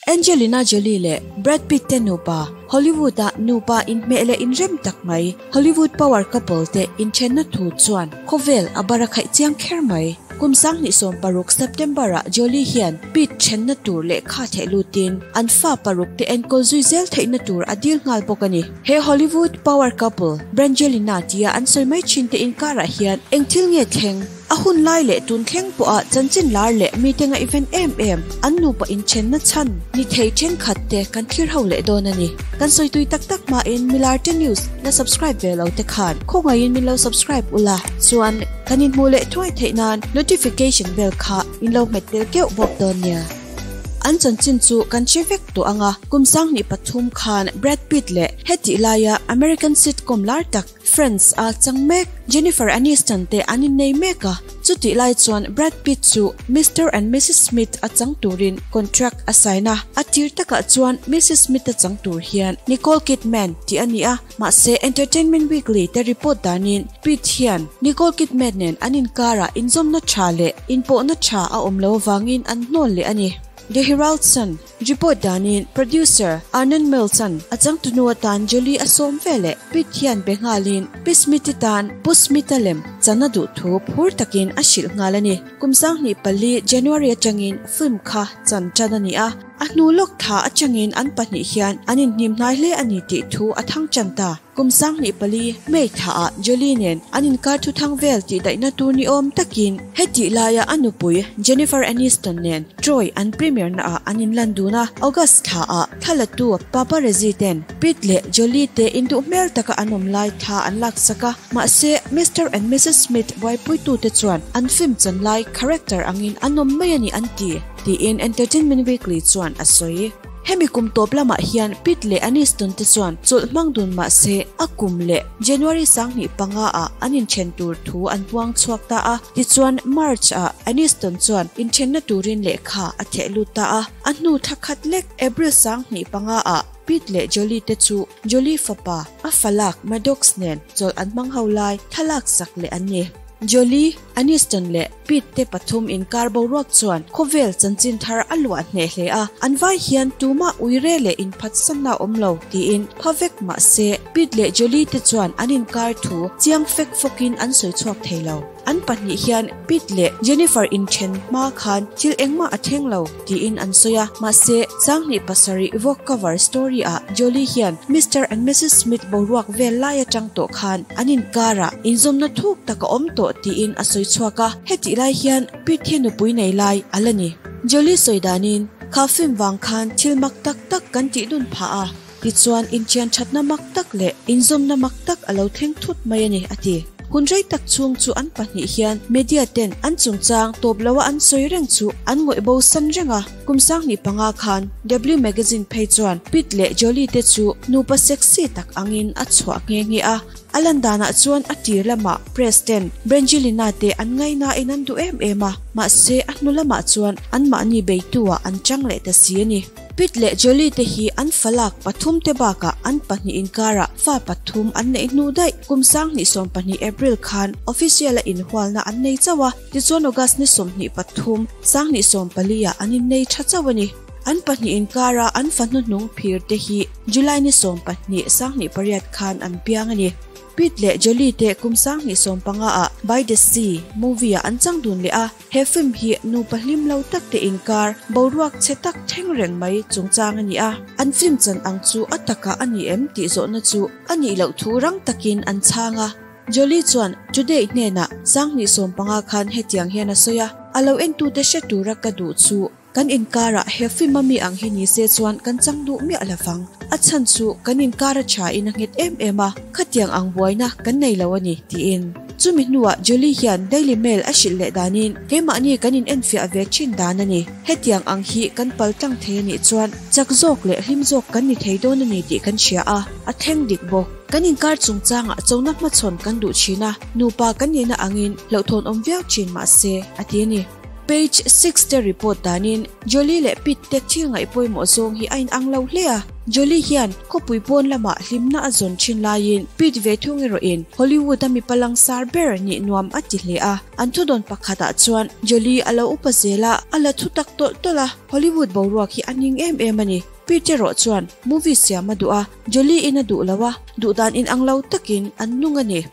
Angelina Jolie leh Brad Pitt te nupa, Hollywood-a nupa inhmeh leh inrem tak mai, Hollywood power couple te inthenna thu chuan khawvel a bar a khaih chiang kher mai. Kum 2016 September-ah Jolie hian Pitt thenna tur lehkha theh lutin an fa paruk te enkawl zui zel theihna tur a dil nghal bawk a ni. He Hollywood power couple, Brangelina tia an sawi mai thin te inkarah hian eng thil nge thleng? A hun lai leh tun thleng pawha chanchin lar leh mite ngaihven em em an nupa inthenna chhan ni thei thenkhat te kan thlir ho leh dawn a ni. Kan sawi tui tak tak hmain Milarte News la subscribe ve lo te khan khawngaihin min lo subscribe ula chuan kan inhmuh leh thuai theih nan notification bell kha in lo hmet tel keuh bawk dawn nia. An chanchin chu kan hre vek tawh ang a, kum 2003 khan Brad Pitt leh hetih laia American sitcom lar tak Friends a chang mek. Jennifer Aniston te an innei mek a, chutih lai chuan Brad Pitt chu Mister and Missus Smith a chang turin contract a sign a. A tir takah chuan Missus Smith a chang tur hian Nicole Kidman tih a ni a, mahse Entertainment Weekly te report danin Pitt hian Nicole Kidman nen an inkarah inzawmna tha leh inpawhna tha a awm lo avangin an hnawl leh a ni. The Herald Sun. Report danin producer Arnon Mills-a'n a changtunu atan Jolie a sawm ve leh Pitt hian be nghalin Pi Smith-i tan Pu Smith-a lem chan a duh thu phur takin a hrilh nghal a ni. Kum 2004 January atangin film kha chan tan a ni a, a hnu lawk thla atangin an pahnih hian an inhnim hnai hle a ni tih thu a thang tan ta. Kum 2004 May thlaah Jolie nen an inkar thuthang vel tih daihna tur ni awm takin hetih laia a nupui Jennifer Aniston nen Troy an premiere naah an inlan dun a. August thlaah thlalatu paparazzi ten Pitt leh Jolie te induh hmel taka an awm lai thla an laksak a, mahse Mister and Missus Smith buaipuitute chuan an film chan lai character angin an awm mai a ni an ti, tiin Entertainment Weekly chuan a sawi. Hemi kum tawp lamah hian Pitt leh Aniston te chuan chawlh hmang dun mah se a kum leh January 2005 ah an inthen tur thu an puang chhuak ta a. Tichuan March ah Aniston chuan inthenna turin lehkha a theh lut ta a. A hnu thla khat lek April 2005 ah Pitt leh Jolie te chu Jolie fapa a falak Maddox nen chawlh an hmang ho lai thlalak sak leh an ni. Jolie, Aniston leh Pitt te pathum inkar boruak chuan khawvel chanchin thar a luah hneh hle a, an vai hian tumah uire leh inphatsanna a awm lo tiin pha vek mah se Pitt leh Jolie te chuan an inkar thu chiang fek fawkin an sawi chhuak thei lo. An pahnih hian Pitt leh Jennifer inthen hma khan thil engmah a thleng lo tiin an sawi a, mahse 2007 Vogue cover story ah Jolie hian Mister and Missus Smith boruak vel lai atang tawh khan an inkarah inzawmna thuk tak a awm tawh tiin a sawi chhuak a, hetih lai hian Pitt hi nupui nei lai a la ni. Jolie sawi danin, Kha film vang khan thil mak tak tak kan tih dun phah a, tichuan inchian thatna mak tak leh inzawmna mak tak a lo thleng thut mai a ni, a ti. Hun rei tak chhung chu an pahnih hian media ten an chungchang tawp loa an sawi reng chu an ngawih bo san reng a. Kum 2005 khan W Magazine phei chuan Pitt leh Jolie te chu nupa sexy tak angin a chhuah nghe nghe a. A lan danah chuan a tir lamah press ten Brangelina te an ngaihnain an duh em em a, mahse a hnu lamah chuan anmahni beitu-ah an chang leh ta si a ni. Pitt leh Jolie te hi an falak pathum te bakah an pahnih inkarah fa pathum an neih hnu daih. Kum 2020 April khan official-a inhualna an nei chauh a, tichuan August ni 23, 2014 ah an innei tha chauh a ni. An pahnih inkara an fa hnuhnung phir te hi July ni 12, 2008 khan an piang a ni. Pitt leh Jolie te kum 2015 ah By the Sea movie ah an chang dun leh a. He film hi nupa hlim lo tak te inkar boruak chhe tak thleng reng mai chungchang a ni a. An film chan ang chu a takah a ni em tih zawhna chu a nih loh thu rang takin an chhang a. Jolie chuan Today hnenah 2015 khan hetiang hian a sawi a, A lo entute hre tura ka duh chu kan inkarah he film a mi ang hi ni se chuan kan chang duh miah lo vang. A chhan chu kan inkar a tha in a nghet em em a, khatiang ang buaina kan nei lo a ni, tiin. Chumi hnuah Jolie hian Daily Mail a hrilh leh danin keimahni kan in enfiah ve thin dan a ni. Hetiang ang hi kan pal tlang thei a nih chuan chak zawk leh hlim zawk kan ni thei dawn a ni tih kan hria a, a thleng dik bawk. Kan inkar chungchangah chona hmachhawn kan duh thin a, nupa kan nihna angin hlauhthawn awm viau thin mah se, a ti a ni. Page Six te report danin Jolie leh Pitt te thil ngaih pawimawh zawng hi a inang lo hle a. Jolie hian khawpui pawn lamah hlimna a zawn thin laiin Pitt ve thung erawhin Hollywood a mipa langsar ber nih nuam a ti hle a. An thudawn pakhatah chuan Jolie a lo upa zel a, a la thu tak tawlh tawlh a, Hollywood boruak hi a ning em em a ni. Pitt erawh chuan movie siam a duh a, Jolie in a duh lo a, duhdan inang lo takin an nung a ni.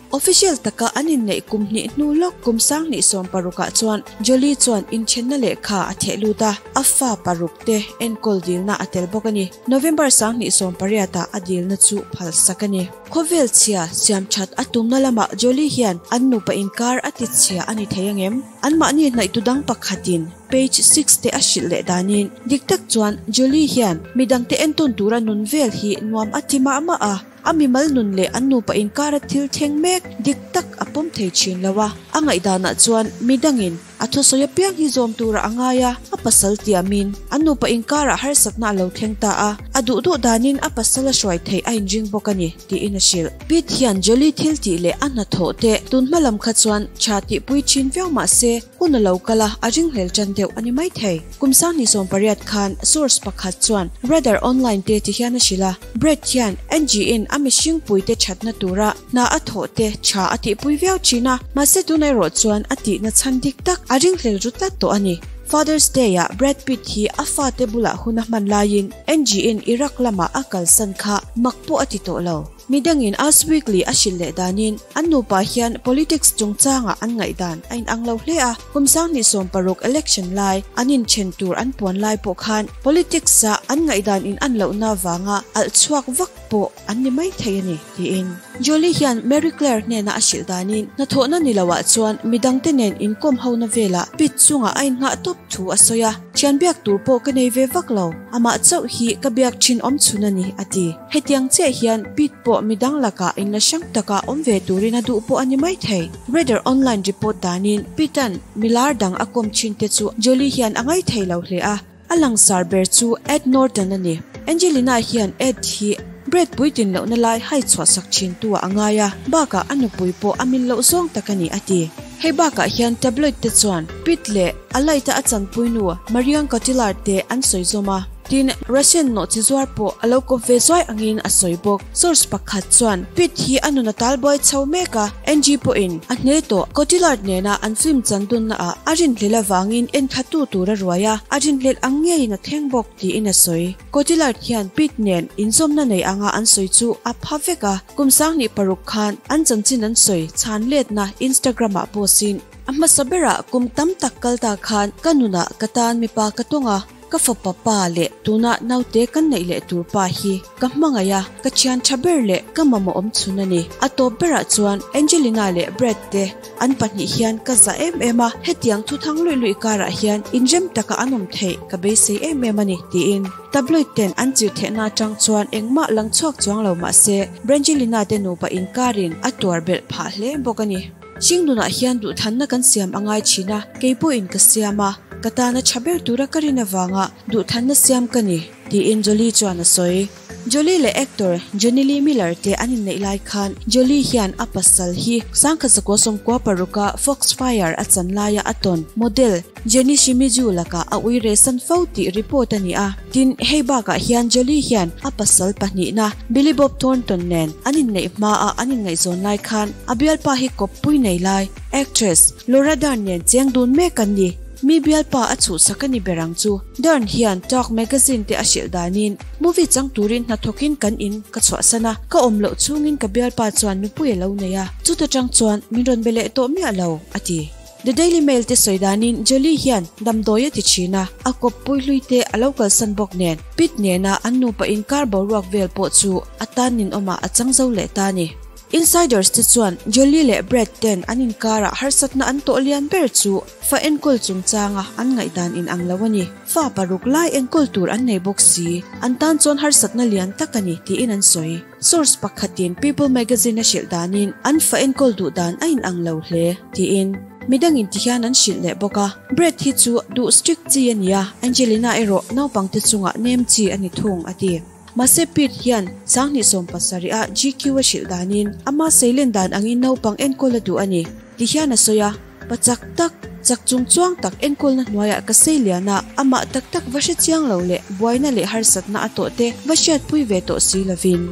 Official taka an inneih kum hnih hnu lawk kum 2016 ah chuan Jolie chuan inthenna lehkha a theh lut a, a fa paruk te enkawl dilna a tel bawk a ni. November 2018 ah a dilna chu phalsak a ni. Khawvel chhia siam that a tumna lamah Jolie hian an nupa inkar a ti chhia a ni thei angem? Anmahni hnaihtu dang pakhatin page six te a hrilh leh danin dik tak chuan Jolie hian midangte entawn tura nun vel hi nuam a ti mah mah a. A mimal nun leh an nupa inkara thil thleng mek dik tak a pawm thei thin lo a, a ngaihdanah chuan midangin a thusawi apiang hi zawm turah a ngai a, a pasal tiamin an nupa inkarah harsatna a lo thleng ta a, a duh duh danin a pasal a hruai theih a inring bawk a ni, tiin a hrilh. Pitt hian Jolie thil tih leh a hnathawh te tun hma lam kha chuan tha tihpui thin viau mah se, Hun a lo kal a, a ringhlel tan deuh a ni maithei. Kum 2018 khan source pakhat chuan Radar Online te ti hian a hrilh a, Brad hian Angie-in a mihringpui te thatna tura hna a thawh te tha a tihpui viau thin a, mahse tunah erawh chuan a tihna chhan dik tak a ringhlel ru tlat tawh a ni. Father's Day-ah Brad Pitt hi a fate bulah hun a hman laiin Angie-in Iraq lamah a kalsan kha mak pawh a ti tawh lo. Midangin Us Weekly a hrilh leh danin an nupa hian politics chungchangah an ngaihdan a inang lo hle a, kum 2016 election lai an inthen tur an puan lai pawh khan politics-a an ngaihdan inan lohna vanga alh chhuak vak pawh an ni mai thei a ni, tiin. Jolie hian Marie Claire hnena a hrilh danin hnathawhna ni loah chuan midangte nen inkawm hona velah Pitt chungah a innghah tawp thu a sawi a, Thian biak tur pawh ka nei ve vak lo, amah chauh hi ka biak thin awm chhun a ni, a ti. Hetiang chiah hian Pitt pawh midang lakah inla hrang taka awm ve turin a duh pawh a ni maithei. Radar Online report danin Pitt-a'n milar dang a kawm thin te chu Jolie hian a ngaithei lo hle a, a langsar ber chu Ed Norton a ni. Angelina hian Ed hi Brad puitlin lohna lai hai chhuahsak thintu ah a ngai a, bakah a nupui pawh a mil loh zawng tak a ni, a ti. Hei bakah hian tabloid te chuan Pitt leh a light-a a chanpui nu Marion Cotillard te an sawi zawm a. Tin, Russian nawhchi zuar pawh a lo kawp ve zuai angin a sawi bawk. Source pakhat chuan Pitt hi a nun a talbuai chho mek a, Angie pawhin a hne tawh. Cotillard nena an film chandunna ah a rinhlelh avangin enthlatu tur a ruai a, a rinhlelh ang ngeiin a thleng bawk tiin a sawi. Cotillard hian Pitt nen inzawmna nei anga an sawi chu a pha vek a, kum 2006 khan an chanchin an sawi chhan letna Instagram ah post in, A hmasa berah kum tam tak kal ta khan ka nunah ka tan mipa ka tawng a, ka fapa pa leh tuna naute kan neih leh tur pa hi ka hmangaih a, ka thian tha ber leh ka mamawh awm chhun a ni. A tawp berah chuan Angelina leh Brad te an pahnih hian ka zah em em a, hetiang thu thang luih luih karah hian inrem taka an awm theih ka beisei em em a ni, tiin tabloid ten an chirh theihna atang chuan engmah lang chhuak chuang lo mah se Brangelina te nupa inkarin a tuar belh phah hle bawk a ni. Hringnunah hian duhthanna kan siam a ngai thin a, kei pawhin ka siam a, ka tana tha ber tura ka rin avanga duhthanna siam ka ni, tiin Jolie chuan a sawi. Jolie leh actor Jonny Lee Miller te an inneih lai khan Jolie hian a pasal hi 1996 a Foxfire a chan laia a tawn model Jenny Shimizu lakah a ui rehsan fo tih report a ni a. Tin, hei bakah hian Jolie hian a pasal pahnihna Billy Bob Thornton nen an inneih hmaa an inngaihzawn lai khan a bialpa hi kawppui nei lai actress Laura Dern nen cheng dun mek an ni. Mi bialpa a chhuhsak a ni ber ang chu. Dern hian Talk magazine te a hrilh danin, Movie chang turin hnathawkin kan in ka chhuahsan a, ka awm loh chhungin ka bialpa chuan nupui a lo nei a, chuta tang chuan min rawn be leh tawh miah lo, a ti. The Daily Mail te sawi danin Jolie hian damdawi a ti thin a, a kawppui hlui te a lo kalsan bawk nen, Pitt nena an nupa inkar boruak vel pawh chu a tan ninawmah a chang zo leh ta a ni. Insiders te chuan Jolie leh Brad ten an inkarah harsatna an tawh lian ber chu fa enkawl chungchanga an ngaihdan inang lo a ni. Fa paruk lai enkawl tur an nei bawk si, an tan chuan harsatna lian tak a ni tiin an sawi. Source pakhatin People magazine a hrilh danin an fa enkawl duh dan a inang lo hle tiin midangin tihian an hrilh leh bawk a. Brad hi chu duh strict chi a ni a, Angelina erawh naupangte chungah nem chi a ni thung a ti. Mahse Pitt hian 2017 a GQ a hrilh danin ama seilen dan angin naupang enkawl a duh a ni ti hian a sawi a, pa chak tak, Chak chungchuang tak enkawlna hnuaiah ka seilian a, amah tak tak va hre chiang lo leh buaina leh harsatna a tawh te va hriatpui ve tawh si lovin.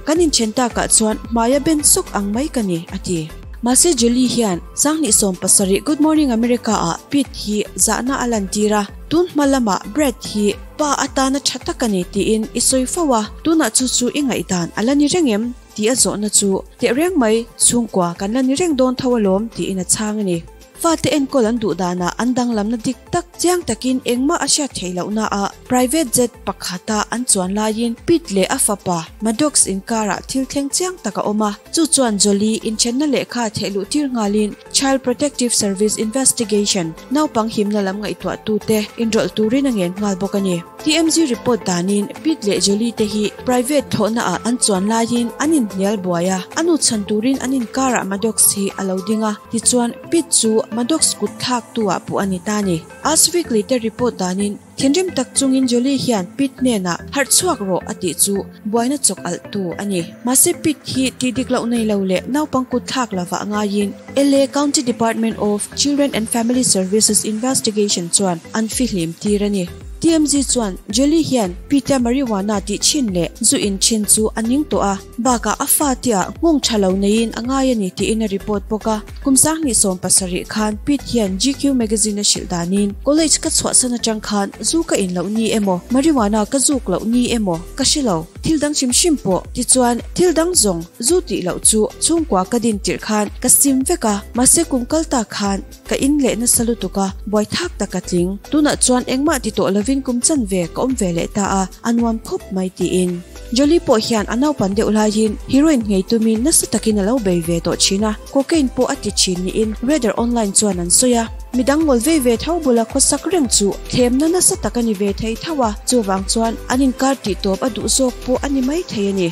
Kan inthen takah chuan hmaia ben sawk ang mai ka ni, a ti. Mahse Jolie hian 2017 Good Morning America ah Pitt hi zahna a lantir a, tun hma lamah Brad hi pa atana tha tak a ni tiin i sawi fo a, tunah chu chu i ngaihdan a la ni reng em? tih a zawhna chu tehreng mai chhungkua kan la ni reng dawn tho alawm tiin a chhang a ni. Fate enkawl an duh danah an danglamna dik tak chiang takin engmah a hriat theih lohna ah private jet pakhata an chuan laiin Pitt leh a fapa Maddox inkarah thil thleng chiang tak a awm a, chu chuan Jolie inthenna lehkha thehluh tir nghalin Child Protective Service Investigation naupang himna lam ngaihtuahtute inrawlh turin a ngen nghal bawk a ni. TMZ report danin Pitt leh Jolie te hi private thlawhna ah an chuan laiin an inhnial buai a, a nu chhan turin an inkarah Maddox hi a lo ding a, tichuan Pitt chu Maddox kut thlak tu ah puh a ni ta a ni. Us Weekly te report danin thinrim tak chungin Jolie hian Pitt hnenah harh chhuak rawh a tih chu buaina chawk alh tu a ni. Mahse Pitt hi tih dik loh nei lo leh naupang kut thlak lovah ngaiin LA County Department of Children and Family Services Investigation chuan an fihlim tir a ni. TMZ chuan Jolie hian Peter marijuana tih thin leh zu in thin chu a ning tawh a, bakah a fate ah nghawng tha lo neiin a ngai a ni tiin a report bawk a. Kum 2017 khan Pete hian GQ magazine a hrilh danin, College ka chhuahsan atang khan zu ka in loh ni emaw, marijuana ka zuk loh ni emaw ka hre lo, thil dang hrim hrim pawh. Tichuan, thil dang zawng zu tih loh chu chhungkua ka din tirh khan ka sim vek a, mahse kum kal ta khan, Ka in leh nasa lutuk a, buai thak tak a tling. Tunah chuan engmah ti tawh lovin kum chan ve ka awm ve leh ta a, a nuam khawp mai tiin. Jolie pawh hian a naupan deuh laiin heroin nghei tumin nasa takin a lo bei ve tawh thin a, cocaine pawh a ti thin niin Radar Online chuan an sawi a. Midang ngawl vei ve tho bula khawsak reng chu thlemna nasa tak a ni ve thei tho a, chuvang chuan an inkar tih tawp a duh zawk pawh a ni mai thei a ni.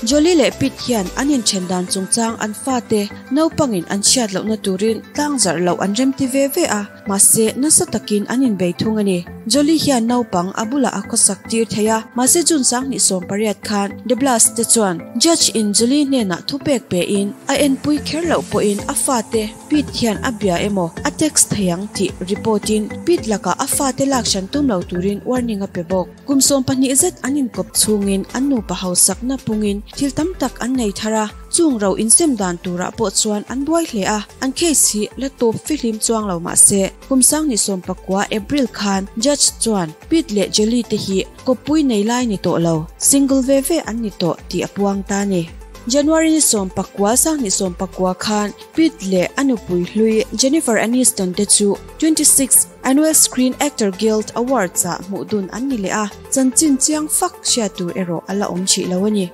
Jolie leh Pitt hian an inthen dan chungchang an fate naupangin an chhiat lohna turin tlangzarh loh an remti ve ve a, mahse nasa takin an inbei thung a ni. Jolie hian naupang a bulah a khawsak tir thei a, mahse June 2018 khan De Blas te chuan Judge in Jolie hnenah thupek pein a enpui kher loh pawhin a fate Pitt hian a bia emaw a text thei ang tih report in Pitt lakah a fate lak hran tum lo turin warning a pe bawk. Kum 12 zet an inkawp chhungin an nupa hausakna pungin thil tam tak an nei thar a, chung ro insem dan turah pawh chuan an buai hle a, an case hi la tawp fihlim chuang lo mah se, kum 2019 April khan Judge chuan Pitt leh Jolie te hi kawppui nei lai ni tawh lo, single ve ve an ni tawh tih a puang ta a ni. January ni 19 2019 khan Pitt leh a nupui hlui Jennifer Aniston te chu 26 Annual Screen Actor Guild Awards-ah hmuh dun an ni leh a, chanchin chiang fak hriat tur erawh a la awm hrih lo a ni.